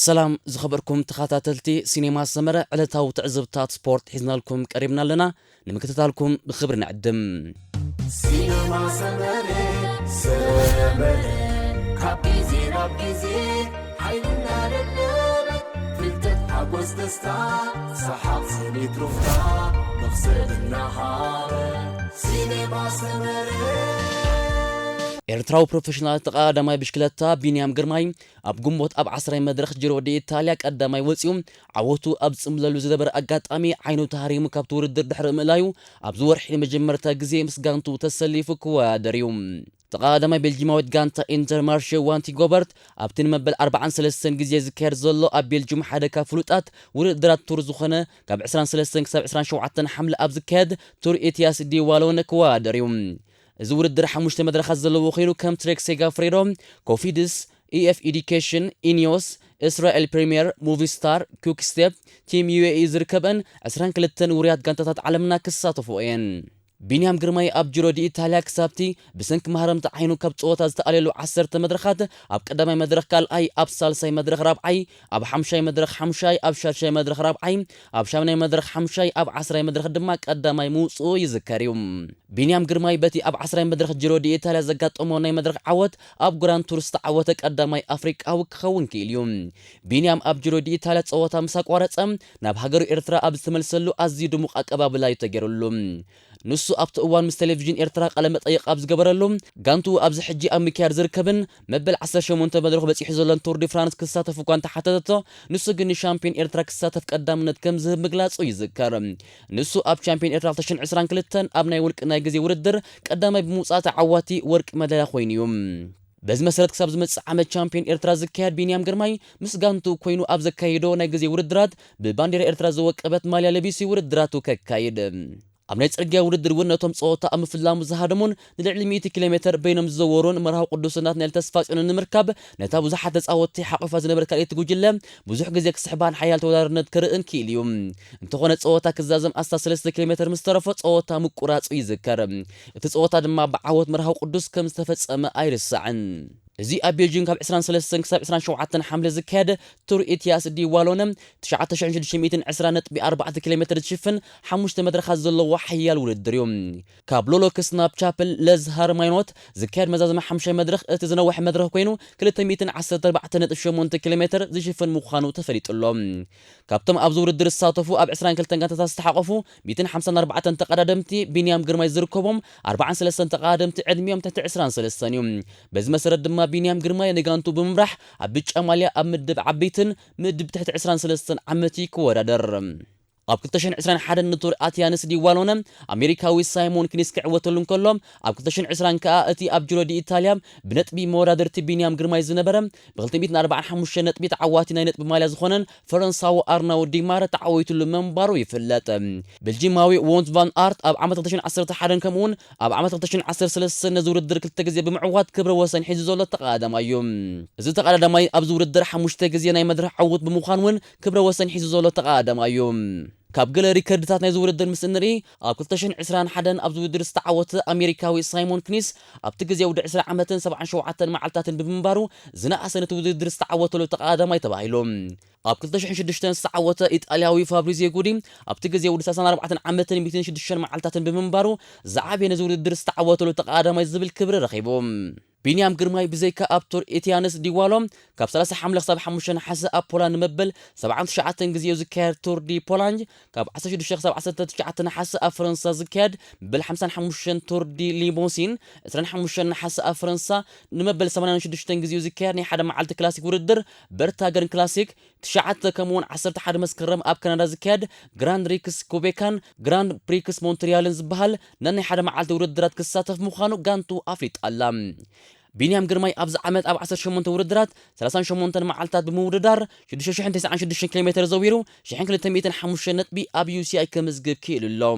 ሰላም ዝኸበርኩም ተኸታተልቲ ሲኔማ ሰመረ፣ ዕለታዊ ትዕዝብታት ስፖርት ሒዝናልኩም ቀሪብና ኣለና። ንምክትታልኩም ብኽብሪ ንዕድም። ሲነማ ሰመረ፣ ሰመረ፣ ካብ ግዜ ናብ ግዜ ሓይልና ደለበ፣ ፍልጠት፣ ሓጎስ፣ ደስታ፣ ሰሓቕ፣ ስኒት፣ ሩፍታ፣ መኽሰብ እናሃበ፣ ሲነማ ሰመረ። ኤርትራዊ ፕሮፌሽናል ተቐዳዳማይ ብሽክለታ ቢንያም ግርማይ ኣብ ግንቦት ኣብ ዓስራይ መድረኽ ጂሮ ዲ ኢታልያ ቀዳማይ ወጺኡ፣ ዓወቱ ኣብ ዝጽምብለሉ ዝነበረ ኣጋጣሚ ዓይኑ ተሃሪሙ ካብቲ ውድድር ድሕሪ ምእላዩ፣ ኣብዚ ወርሒ ንመጀመርታ ግዜ ምስ ጋንቱ ተሰሊፉ ክወዳደር እዩ። ተቐዳዳማይ ቤልጂማዊት ጋንታ ኢንተርማርሼ ዋንቲ ጎበርት ኣብቲ ንመበል ኣርባዓን ሰለስተን ግዜ ዝካየድ ዘሎ ኣብ ቤልጂም ሓደ ካብ ፍሉጣት ውድድራት ቱር ዝኾነ ካብ ዕስራን ሰለስተን ክሳብ ዕስራን ሸውዓተን ሓምለ ኣብ ዝካየድ ቱር ኢትያስ ዲ ዋሎን ክወዳደር እዩ። እዚ ውድድር ሓሙሽተ መድረኻት ዘለዎ ኮይኑ ከም ትሬክ ሴጋፍሬዶ፣ ኮፊድስ፣ ኢኤፍ ኤዱኬሽን፣ ኢኒዮስ፣ እስራኤል ፕሪምየር፣ ሙቪስታር፣ ኩክስቴፕ፣ ቲም ዩኤኢ ዝርከበን ዕስራን ክልተን ውሩያት ጋንታታት ዓለምና ክሳተፎ እየን። ቢንያም ግርማይ ኣብ ጂሮ ዲ ኢታልያ ክሳብቲ ብሰንኪ ማህረምቲ ዓይኑ ካብ ጸወታ ዝተኣልየሉ ዓሰርተ መድረኻት ኣብ ቀዳማይ መድረኽ ካልኣይ፣ ኣብ ሳልሳይ መድረኽ ራብዓይ፣ ኣብ ሓምሻይ መድረኽ ሓምሻይ፣ ኣብ ሻድሻይ መድረኽ ራብዓይ፣ ኣብ ሻምናይ መድረኽ ሓምሻይ፣ ኣብ ዓስራይ መድረኽ ድማ ቀዳማይ ምውጽኡ ይዝከር እዩ። ቢንያም ግርማይ በቲ ኣብ ዓስራይ መድረኽ ጂሮ ዲ ኢታልያ ዘጋጠሞ ናይ መድረኽ ዓወት ኣብ ግራንድ ቱር ዝተዓወተ ቀዳማይ ኣፍሪቃዊ ክኸውን ክኢሉ እዩ። ቢንያም ኣብ ጂሮ ዲ ኢታልያ ጸወታ ምስ ኣቋረጸ ናብ ሃገሩ ኤርትራ ኣብ ዝተመልሰሉ ኣዝዩ ድሙቕ ኣቀባብላ እዩ ተገይሩሉ። ንሱ ኣብቲ እዋን ምስ ቴሌቪዥን ኤርትራ ቃለ መጠይቕ ኣብ ዝገበረሉ፣ ጋንቱ ኣብዚ ሕጂ ኣብ ምክያድ ዝርከብን መበል ዓሰርተ ሸሞንተ መድረኹ በጺሑ ዘሎን ቱር ዲ ፍራንስ ክሳተፍ እኳ እንተሓተተቶ፣ ንሱ ግን ንሻምፒዮን ኤርትራ ክሳተፍ ቀዳምነት ከም ዝህብ ምግላጹ ይዝከር። ንሱ ኣብ ቻምፒዮን ኤርትራ ክልተ ሽሕን ዕስራን ክልተን ኣብ ናይ ውልቂ ናይ ግዜ ውድድር ቀዳማይ ብምውጻእ ተዓዋቲ ወርቂ መዳልያ ኮይኑ እዩ። በዚ መሰረት ክሳብ ዝመጽእ ዓመት ቻምፒዮን ኤርትራ ዝካየድ ቢንያም ግርማይ ምስ ጋንቱ ኮይኑ ኣብ ዘካየዶ ናይ ግዜ ውድድራት ብባንዴራ ኤርትራ ዝወቀበት ማልያ ለቢሱ ውድድራቱ ከካይድ። ኣብ ናይ ጽርግያ ውድድር እውን ነቶም ጸወታ ኣብ ምፍላሙ ዝሃደሙን ንልዕሊ ሚእቲ ኪሎ ሜተር በይኖም ዝዘወሩን መርሃዊ ቅዱስ ናትናኤል ተስፋጽዮንን ንምርካብ ነታ ብዙሓት ተጻወትቲ ሓቑፋ ዝነበረት ካልኣይቲ ጉጅለ ብዙሕ ግዜ ክስሕባን ሓያል ተወዳዳርነት ክርእን ክኢሉ እዩ። እንተኾነ ጸወታ ክዛዘም ኣስታት ሰለስተ ኪሎ ሜተር ምስ ተረፎ ጸወታ ምቁራጹ ይዝከር። እቲ ጸወታ ድማ ብዓወት መርሃዊ ቅዱስ ከም ዝተፈጸመ ኣይርሳዕን። እዚ ኣብ ቤልጂን ካብ ዕስራን ሰለስተን ክሳብ ዕስራን ሸውዓተን ሓምለ ዝካየድ ቱር ኢትያስ ዲ ዋሎነ ትሽዓተ ሽሕን ሽዱሽተ ሚእትን ዕስራን ነጥቢ ኣርባዕተ ኪሎ ሜተር ዝሽፍን ሓሙሽተ መድረኻት ዘለዎ ሓያል ውድድር እዩ። ካብ ሎሎክስ ናብ ቻፕል ለዝ ሃርማይኖት ዝካየድ መዛዘሚ ሓምሻይ መድረኽ እቲ ዝነውሐ መድረኽ ኮይኑ ክልተ ሚእትን ዓሰርተ ኣርባዕተ ነጥቢ ሸሞንተ ኪሎ ሜተር ዝሽፍን ምዃኑ ተፈሊጡ ኣሎ። ካብቶም ኣብዚ ውድድር ዝሳተፉ ኣብ ዕስራን ክልተን ጋንታታት ዝተሓቆፉ ሚእትን ሓምሳን ኣርባዕተን ተቐዳደምቲ ቢንያም ግርማይ ዝርከቦም ኣርባዓን ሰለስተን ተቐዳደምቲ ዕድሚኦም ትሕቲ ዕስራን ሰለስተን እዩ። በዚ መሰረት ድማ ቢንያም ግርማይ ንጋንቱ ብምምራሕ ኣብ ብጫ ማልያ ኣብ ምድብ ዓበይትን ምድብ ትሕቲ ዕስራን ሰለስተን ዓመት ክወዳደር። ኣብ ክልተ ሽሕን ዕስራን ሓደን ንቱር ኣትያንስ ዲ ዋሎነ ኣሜሪካዊ ሳይሞን ክኒስ ክዕወተሉ እንከሎ፣ ኣብ ክልተ ሽሕን ዕስራን ከኣ እቲ ኣብ ጂሮ ዲ ኢታልያ ብነጥቢ መወዳድርቲ ቢንያም ግርማይ ዝነበረ ብ ክልተ ሚእትን ኣርባዓን ሓሙሽተን ነጥቢ ተዓዋቲ ናይ ነጥቢ ማልያ ዝኾነን ፈረንሳዊ ኣርናውድ ዲማረ ተዓዊትሉ ምንባሩ ይፍለጥ። ቤልጂማዊ ዎንት ቫን ኣርት ኣብ ዓመት ክልተ ሽሕን ዓሰርተ ሓደን ከምኡውን ኣብ ዓመት ክልተ ሽሕን ዓሰርተ ሰለስተን ነዚ ውድድር ክልተ ግዜ ብምዕዋት ክብረ ወሰን ሒዙ ዘሎ ተቐዳዳማይ እዩ። እዚ ተቐዳዳማይ ኣብዚ ውድድር ሓሙሽተ ግዜ ናይ መድረኽ ዕዉት ብምዃን እውን ክብረ ወሰን ሒዙ ዘሎ ተቐዳዳማይ እዩ። ካብ ገለ ሪከርድታት ናይዚ ውድድር ምስ እንርኢ፣ ኣብ ክልተ ሽሕን ዕስራን ሓደን ኣብዚ ውድድር ዝተዓወተ ኣሜሪካዊ ሳይሞን ክኒስ ኣብቲ ግዜ ወዲ ዕስራ ዓመትን ሰብዓን ሸውዓተን መዓልታትን ብምንባሩ ዝነኣሰ ነቲ ውድድር ዝተዓወተሉ ተቐዳዳማይ ተባሂሉ። ኣብ ክልተ ሽሕን ሽዱሽተን ዝተዓወተ ኢጣልያዊ ፋብሪዚዮ ጉዲ ኣብቲ ግዜ ወዲ ሰላሳን ኣርባዕተን ዓመትን ሚእትን ሽዱሽተን መዓልታትን ብምንባሩ ዝዓበየ ነዚ ውድድር ዝተዓወተሉ ተቐዳዳማይ ዝብል ክብሪ ረኺቡ። ቢንያም ግርማይ ብዘይካ ኣብ ቱር ኢትያንስ ዲዋሎ ካብ ሰላሳ ሓምለ ክሳብ ሓሙሽተ ነሓሰ ኣብ ፖላንድ መበል ሰብዓን ትሽዓተን ግዜኡ ዝካየድ ቱር ዲ ፖላንድ፣ ካብ ዓሰርተ ሽዱሽተ ክሳብ ዓሰርተ ትሽዓተ ነሓሰ ኣብ ፈረንሳ ዝካየድ መበል ሓምሳን ሓሙሽተን ቱር ዲ ሊሞሲን፣ ዕስራን ሓሙሽተን ነሓሰ ኣብ ፈረንሳ ንመበል ሰማንያን ሽዱሽተን ግዜኡ ዝካየድ ናይ ሓደ መዓልቲ ክላሲክ ውድድር በርታገን ክላሲክ፣ ትሽዓተ ከምኡውን ዓሰርተ ሓደ መስከረም ኣብ ካናዳ ዝካየድ ግራንድ ሪክስ ኩቤካን ግራንድ ፕሪክስ ሞንትሪያልን ዝበሃል ነናይ ሓደ መዓልቲ ውድድራት ክሳተፍ ምዃኑ ጋንቱ ኣፍሊጣ ኣላ። ቢንያም ግርማይ ኣብዚ ዓመት ኣብ ዓሰርተ ሸሞንተ ውድድራት ሰላሳን ሸሞንተን መዓልታት ብምውድዳር ሽዱሽተ ሽሕን ተስዓን ሽዱሽተን ኪሎ ሜተር ዘዊሩ ሽሕን ክልተ ሚእትን ሓሙሽተን ነጥቢ ኣብ ዩሲኣይ ከምዝግብ ክኢሉ ኣሎ።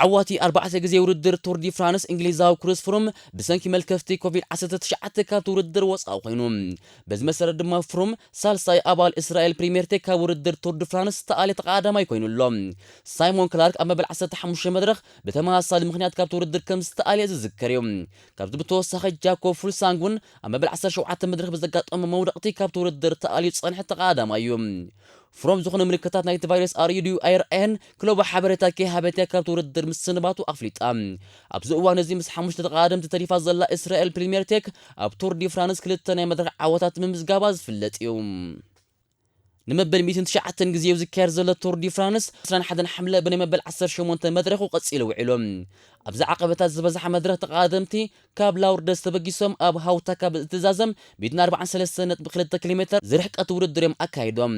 ዓዋቲ ኣርባዕተ ግዜ ውድድር ቱር ዲ ፍራንስ እንግሊዛዊ ክሪስ ፍሩም ብሰንኪ መልከፍቲ ኮቪድ ዓሰርተ ትሽዓተ ካብቲ ውድድር ወፃኢ ኮይኑ። በዚ መሰረት ድማ ፍሩም ሳልሳይ ኣባል እስራኤል ፕሪምየር ቴክ ካብ ውድድር ቱር ዲ ፍራንስ ዝተኣልየ ተቐዳዳማይ ኮይኑ ኣሎ። ሳይሞን ክላርክ ኣብ መበል ዓሰርተ ሓሙሽተ መድረኽ ብተመሳሳሊ ምኽንያት ካብቲ ውድድር ከም ዝተኣልየ ዝዝከር እዩ። ካብዚ ብተወሳኺ ጃኮብ ፉልሳንግ እውን ኣብ መበል ዓሰርተ ሸውዓተ መድረኽ ብዘጋጠሞ መውደቕቲ ካብቲ ውድድር ተኣልዩ ዝጸንሐ ተቐዳዳማይ እዩ። ፍሮም ዝኾነ ምልክታት ናይቲ ቫይረስ ኣርእዩ ድዩ ኣይረኣየን ክለቡ ሓበሬታ ከይሃበትያ ካብቲ ውድድር ምስንባቱ ኣፍሊጣ። ኣብዚ እዋን እዚ ምስ ሓሙሽተ ተቐዳደምቲ ተሪፋ ዘላ እስራኤል ፕሪምየር ቴክ ኣብ ቱር ዲ ፍራንስ ክልተ ናይ መድረኽ ዓወታት ምምዝጋባ ዝፍለጥ እዩ። ንመበል ሚእትን ትሽዓተን ግዜ እዩ ዝካየድ ዘሎ ቱር ዲ ፍራንስ፣ ዕስራን ሓደን ሓምለ ብናይ መበል ዓሰርተ ሸሞንተ መድረኹ ቀጺሉ ውዒሉ። ኣብዚ ዓቐበታት ዝበዝሓ መድረኽ ተቐዳደምቲ ካብ ላውርደስ ተበጊሶም ኣብ ሃውታ ካብ እትዛዘም ሚእትን ኣርባዓን ሰለስተን ነጥቢ ክልተ ኪሎ ሜተር ዝርሕቀት ውድድር እዮም ኣካይዶም።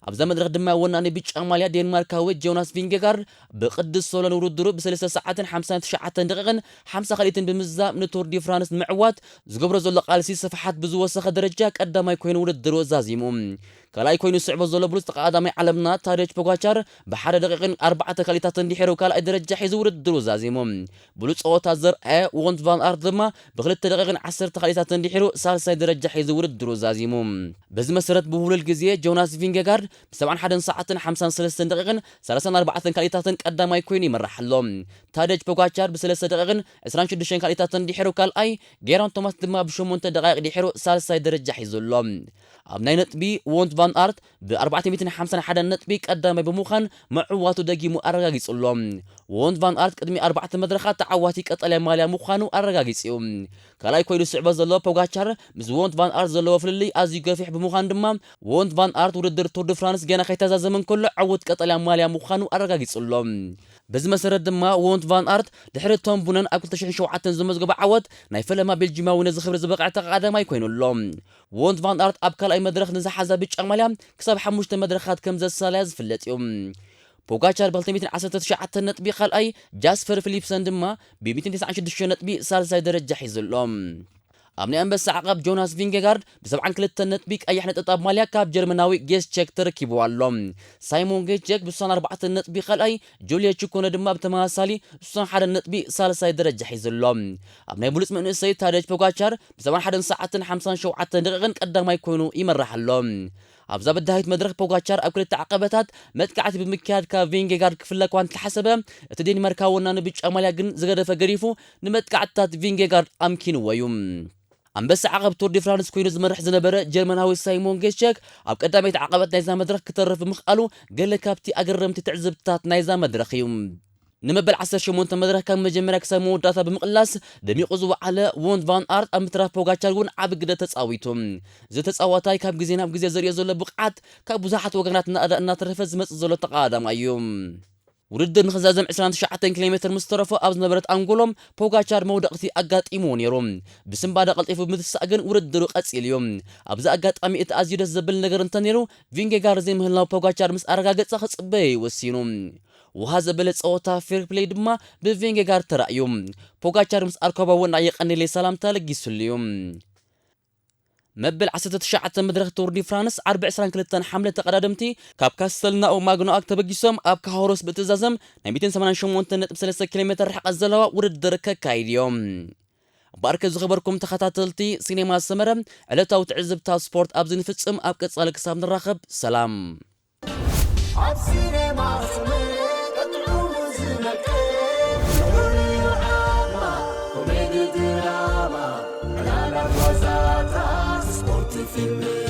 ኣብዛ መድረኽ ድማ ወናኒ ብጫ ማልያ ዴንማርካዊ ጆናስ ቪንጌጋርድ ብቅድስ ሶሎን ውድድሩ ብሰለስተ ሰዓትን ሓምሳን ትሽዓተን ደቂቕን ሓምሳ ካልኢትን ብምዛም ንቱር ዲ ፍራንስ ንምዕዋት ዝገብሮ ዘሎ ቃልሲ ስፍሓት ብዝወሰኸ ደረጃ ቀዳማይ ኮይኑ ውድድሩ ዛዚሙ። ካልኣይ ኮይኑ ዝስዕቦ ዘሎ ብሉጽ ተቐዳዳማይ ዓለምና ታደጅ ፖጋቻር ብሓደ ደቂቕን ኣርባዕተ ካልኢታትን ድሒሩ ካልኣይ ደረጃ ሒዙ ውድድሩ ዛዚሙ። ብሉጽ ጸወታ ዘርኣየ ዎንት ቫን ኣርት ድማ ብክልተ ደቂቕን ዓሰርተ ካልኢታትን ድሒሩ ሳልሳይ ደረጃ ሒዙ ውድድሩ ዛዚሙ። በዚ መሰረት ብውህሉል ግዜ ጆናስ ቪንጌጋርድ ብ ሰብዓን ሓደን ሰዓትን ሓምሳን ሰለስተን ደቂቕን ሰላሳን ኣርባዕተን ካልኢታትን ቀዳማይ ኮይኑ ይመርሕ ኣሎ። ታደጅ ፖጋቻር ብሰለስተ ደቂቕን ዕስራን ሽዱሽተን ካልኢታትን ድሒሩ ካልኣይ፣ ጌራን ቶማስ ድማ ብሸሞንተ ደቃይቕ ድሒሩ ሳልሳይ ደረጃ ሒዙ ኣሎ። ኣብ ናይ ነጥቢ ዎንት ቫን ኣርት ብ ኣርባዕተ ሚእትን ሓምሳን ሓደን ነጥቢ ቀዳማይ ብምዃን ምዕዋቱ ደጊሙ ኣረጋጊጹ ኣሎ። ዎንት ቫን ኣርት ቅድሚ ኣርባዕተ መድረኻት ተዓዋቲ ቀጠልያ ማልያ ምዃኑ ኣረጋጊጹ እዩ። ካልኣይ ኮይኑ ዝስዕቦ ዘሎ ፖጋቻር ምስ ዎንት ቫን ኣርት ዘለዎ ፍልልይ ኣዝዩ ገፊሕ ብምዃኑ ድማ ዎንት ቫን ኣርት ውድድር ቱር ዲ ፍራንስ ገና ከይተዛዘመ እንከሎ ዕዉት ቀጠልያ ማልያ ምዃኑ ኣረጋጊጹ ኣሎ። በዚ መሰረት ድማ ዎንት ቫን ኣርት ድሕሪ ቶም ቡነን ኣብ ክልተ ሽሕን ሸውዓተን ዘመዝገቦ ዓወት ናይ ፈለማ ቤልጂማዊ ነዚ ክብሪ ዝበቕዐ ተቐዳዳማይ ኮይኑ ኣሎ። ዎንት ቫን ኣርት ኣብ ካልኣይ መድረኽ ንዝሓዛ ብጫ ማልያ ክሳብ ሓሙሽተ መድረኻት ከም ዘሳለያ ዝፍለጥ እዩ። ፖጋቻር ብ ክልተ ሚእትን ዓሰርተ ትሽዓተ ነጥቢ ካልኣይ፣ ጃስፐር ፊሊፕሰን ድማ ብ ሚእትን ተስዓን ሽዱሽተ ነጥቢ ሳልሳይ ደረጃ ሒዙ ኣሎ። ኣብ ናይ ኣንበሳ ዓቐብ ጆናስ ቪንጌጋርድ ብ ሰብዓን ክልተን ነጥቢ ቀይሕ ነጠብጣብ ማልያ ካብ ጀርመናዊ ጌስቸክ ተረኪቡ ኣሎ። ሳይሞን ጌስቸክ ብ ስሳን ኣርባዕተን ነጥቢ ካልኣይ፣ ጁልየ ቹኮነ ድማ ብተመሳሳሊ ስሳን ሓደን ነጥቢ ሳልሳይ ደረጃ ሒዙ ኣሎ። ኣብ ናይ ብሉጽ መንእሰይ ታደጅ ፖጋቻር ብ ሰብዓን ሓደን ሰዓትን ሓምሳን ሸውዓተን ደቂቕን ቀዳማይ ኮይኑ ይመርሕ ኣሎ። ኣብዛ በዳሂት መድረኽ ፖጋቻር ኣብ ክልተ ዓቐበታት መጥቃዕቲ ብምክያድ ካብ ቪንጌጋርድ ክፍለ እኳ እንተሓሰበ፣ እቲ ዴንማርካዊ ወናኒ ብጫ ማልያ ግን ዝገደፈ ገዲፉ ንመጥቃዕትታት ቪንጌጋርድ ኣምኪንዎ እዩ። ኣንበሳ ዓቐብ ቱር ዲ ፍራንስ ኮይኑ ዝመርሕ ዝነበረ ጀርመናዊ ሳይሞን ጌስቸክ ኣብ ቀዳመይቲ ዓቐበት ናይዛ መድረኽ ክተርፍ ብምኽኣሉ ገለ ካብቲ ኣገረምቲ ትዕዝብትታት ናይዛ መድረኽ እዩ። ንመበል ዓሰርተ ሸሞንተ መድረኽ ካብ መጀመርያ ክሳብ መወዳእታ ብምቕላስ ደሚቑ ዝወዓለ ዎንት ቫን ኣርት ኣብ ምትራፍ ፖጋቻር እውን ዓቢ ግደ ተጻዊቱ። እዚ ተጻዋታይ ካብ ግዜ ናብ ግዜ ዘርእዮ ዘሎ ብቕዓት ካብ ብዙሓት ወገናት ናእዳ እናተረፈ ዝመጽእ ዘሎ ተቐዳዳማይ እዩ። ውድድር ንኽዛዘም ዕስራን ትሽዓተን ኪሎ ሜትር ምስ ተረፎ ኣብ ዝነበረት ኣንጎሎ ፖጋቻር መውደቕቲ ኣጋጢምዎ ነይሩ። ብስንባደ ቀልጢፉ ብምትሳእ ግን ውድድሩ ቀጺሉ እዩ። ኣብዚ ኣጋጣሚ እቲ ኣዝዩ ደስ ዘብል ነገር እንተነይሩ ቪንጌጋር ዘይምህላው ፖጋቻር ምስ ኣረጋገጸ ክጽበዮ እዩ ወሲኑ። ውሃ ዘበለ ጸወታ ፌር ፕሌይ ድማ ብቬንጌጋርድ ተራእዩ። ፖጋቻር ምስ ኣርከቦ እውን ኣየቐንለይ ሰላምታ ለጊሱሉ እዩ። መበል ዓሰርተ ትሽዓተ መድረኽ ቱር ዲ ፍራንስ ዓርቢ ዕስራን ክልተን ሓምለ ተቐዳደምቲ ካብ ካስተልናኦ ማግኖኣክ ተበጊሶም ኣብ ካሆሮስ ብእትእዛዘም ናይ ሚእትን ሰማንያን ሸሞንተን ነጥቢ ሰለስተ ኪሎ ሜትር ርሕቀት ዘለዋ ውድድር ከካይድ እዮም። ባርከ ዝኸበርኩም ተኸታተልቲ ሲኔማ ሰመረ፣ ዕለታዊ ትዕዝብታ ስፖርት ኣብዚ ንፍጽም። ኣብ ቀጻሊ ክሳብ ንራኸብ ሰላም። ኣብ ሲኔማ ሰመረ ጥዑሙ ዝመቀ ፍሉይ ዓማ፣ ኮሜዲ ድራማ፣ ዕላላት ዋዛታት፣ ስፖርት ፊልም